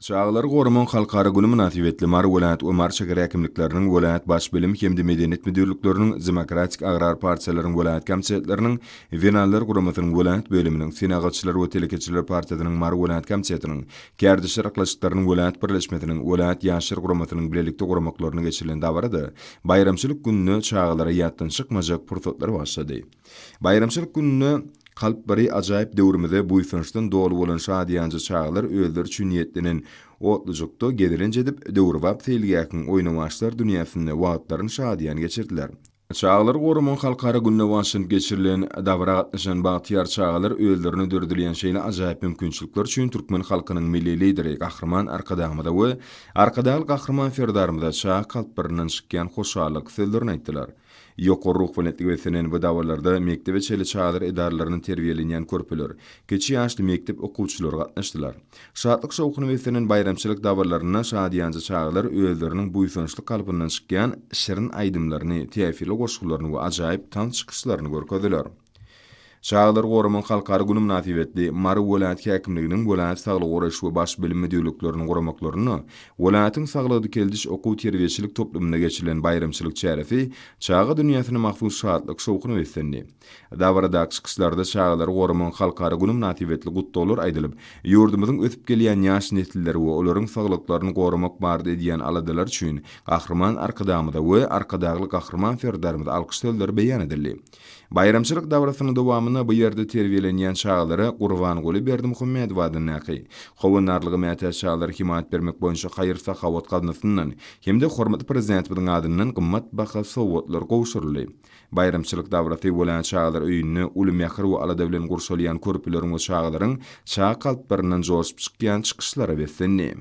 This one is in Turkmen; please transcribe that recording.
Çagalary goramagyň halkara güni mynasybetli Mary welaýat we Mary şäher häkimlikleriniň, welaýat Baş bilim hem-de medeniýet müdirlikleriniň, Demokratik agrar partiýalaryň welaýat komitetleriniň, Zenanlar guramasynyň welaýat bölüminiň, Senagatçylar we telekeçiler partiýasynyň Mary welaýat komitetiniň, Kärdeşler arkalaşyklarynyň welaýat birleşmesiniň, welaýat Ýaşlar guramasynyň bilelikde guramaklarynda geçirilen dabarada baýramçylyk gününde çagalara ýatdan çykmajak pursatlar bagyşlady. Baýramçylyk gününde kalplary ajaýyp döwrümize buýsançdan doly bolan şadyýanja çagalar özleri üçin niýetlenen otlujykda gezelenç edip, döwrebap seýilgähiň oýnawaçlar dünýäsinde wagtlaryny şadyýan geçirdiler. Çagalary goramagyň halkara gününe bagyşlanyp geçirilen dabara gatnaşan bagtyýar çagalar özlerine döredilýän şeýle ajaýyp mümkinçilikler üçin türkmen halkynyň Milli Lideri Gahryman Arkadagymyza we Arkadagly Gahryman Serdarymyza çaga kalplaryndan çykýan hoşallyk sözlerini aýtdylar. Ýokary ruhubelentlige beslenen bu dabaralarda mekdebe çenli çagalar edaralarynda terbiýelenýän körpeler, kiçi ýaşly mekdep okuwçylary gatnaşdylar. Şatlyk-şowhuna beslenen baýramçylyk dabaralarynda şadyýanja çagalar özleriniň buýsançly kalbyndan çykýan şirin aýdymlaryny, täsirli goşgularyny we ajaýyp tans çykyşlaryny görkezdiler. Çagalary goramagyň halkara güni mynasybetli Mary welaýat häkimliginiň welaýat saglygy goraýyş we baş bilim müdirlikleriniň guramaklarynda welaýatyň saglygy dikeldiş okuw-terbiýeçilik toplumynda geçirilen baýramçylyk çäresi çaga dünýäsine mahsus şatlyk-şowhuna beslendi. Dabaradaky çykyşlarda Çagalary goramagyň halkara güni mynasybetli gutlaglar aýdylyp, ýurdumyzyň ösüp gelýän ýaş nesilleri we olaryň saglyklaryny goramak barada edýän aladalary üçin Gahryman Arkadagymyza we Arkadagly Gahryman Serdarymyza alkyş sözleri beýan edildi. Baýramçylyk dabarasynyň dowamynda bu ýerde terbiýelenýän çagalara Gurbanguly Berdimuhamedow adyndaky Howandarlyga mätäç çagalara hemaýat bermek boýunça haýyr-sahawat gaznasyndan hem-de hormatly Prezidentimiziň adyndan gymmat baha sowgatlar gowşuryldy. Baýramçylyk dabarasy welaýat çagalar öýünde uly mähir we alada bilen gurşalýan körpeleriň we çagalaryň çaga kalplaryndan joşup çykýan çykyşlara beslendi.